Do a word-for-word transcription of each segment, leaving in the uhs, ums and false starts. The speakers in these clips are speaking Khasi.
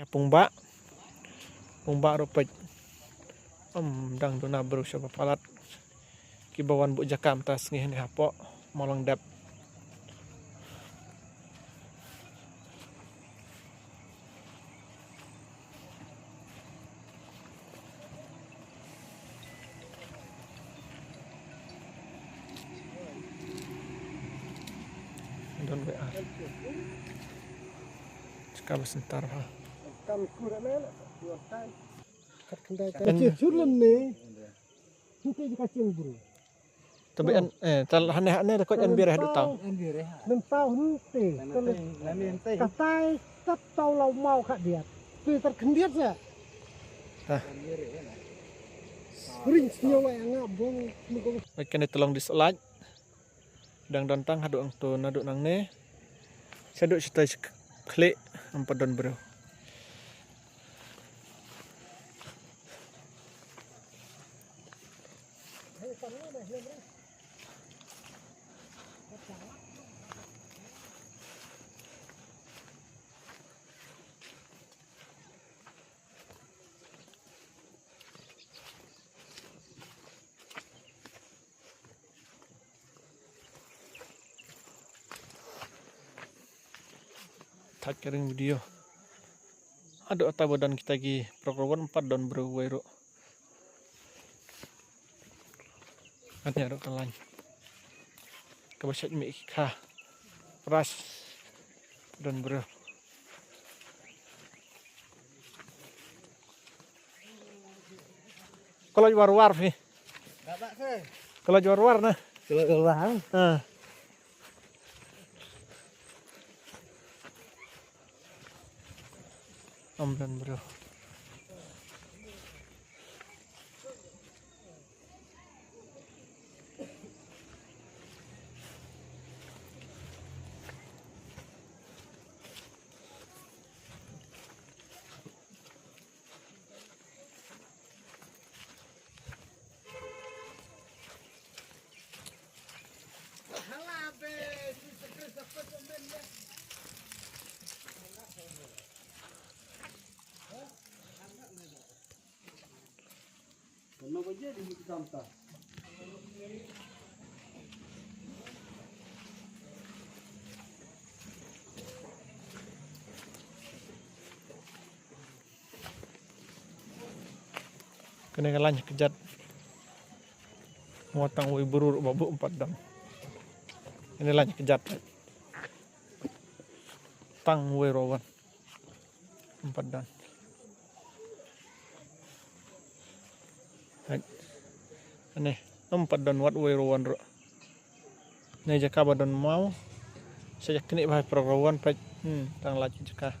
Pung Bah. Pung Bah ruh peit. Ym dang duna briew sha ba palat. Kiba wan buh jaka mynta sngi hangne hapoh Mawlong Dep. Don wei ar. Jaka ba syntar ha. Kam kur ana na. Kat khyndai kan. Kan chur lem ne. Hynte jaka cheng bru. Tabi an, eh, tal hane hane da koit an bir haduh tau. Nang tau hynte. Katai tap tau lau mau kha diat. Tu tar khyndiat sa. Ha. Ring sñiaw ai anga bong. Oi, kane te long dislike. Dang don tang haduh ang tu naduh nangne. Shaduh shatai shi khlieh, ym pat don briew. Thait ka ring video. Haduh ata ba don kita ki prok rawan, ym pat don briew wei ruh. Ane ruh ka lain. Kaba shait mih ki kha. Pras. Don briew. Ka lait war war phi. Ka lait war war na. Ka lait war war. Ha. Ym don briew. Kane ka lain kjat. Mo tang wei briew ruh ba buh, ym pat don. Kane lain kjat. Tang wei ruh wan. Ym pat don. Hai. Ane, ym pat don wat wei ruh wan ruh. Ne jaka ba don maw. Sa jak kini ba prok rawan peit. Hmm, tang lait jaka.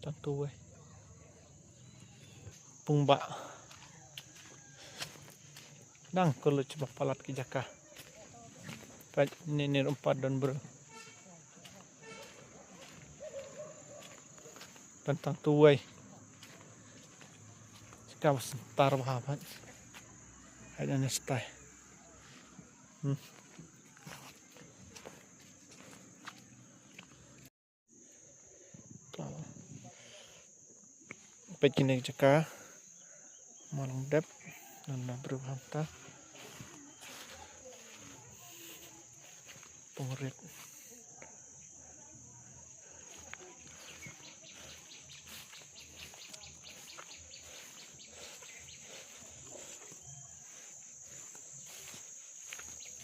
Tang tu wei. Pung Bah. Dang kylluid ba palat ki jaka. Peit ni ni ruh ym pat don briew. Tang tu wei. Jaka ba syntar bha peit. Hai na ne stai. Hmm. Peit kine ki jaka. Mawlong Dep. Don na briew hangta. Pung Rit.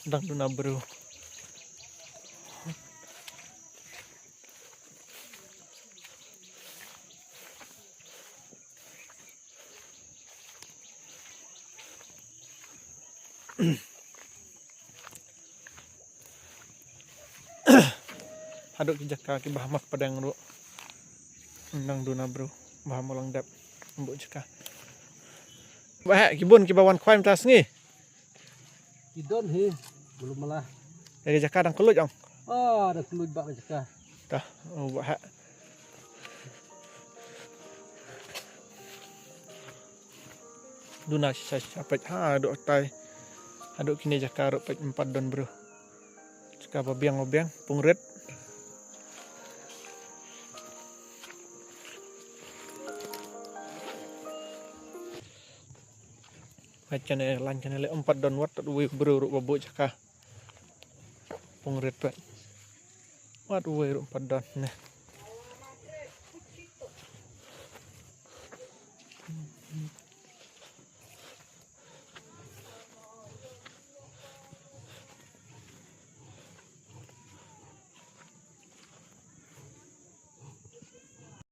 Dang duna briew. Haduh ki jaka kiba ha Mak Pdeng ruh. Dang duna briew ba ha Mawlong Dep. Buh jaka. Bah, ki bun kiba wan khwai mynta sngi. Ki don hi, belum malah. Ïa ka jaka dang kylluid ong. Ah, dang kylluid bah ka jaka. Tah, oh, bah. Duna shisha shisha peit ha, haduh tai. Haduh kine jaka ruh peit ym pat don briew. Ka ba biang ba biang, pung rit. Hai chane, lan chane le empat don wat, tat wei bru ru babu chaka. Pung rit pet. Wat wei ru empat don ne.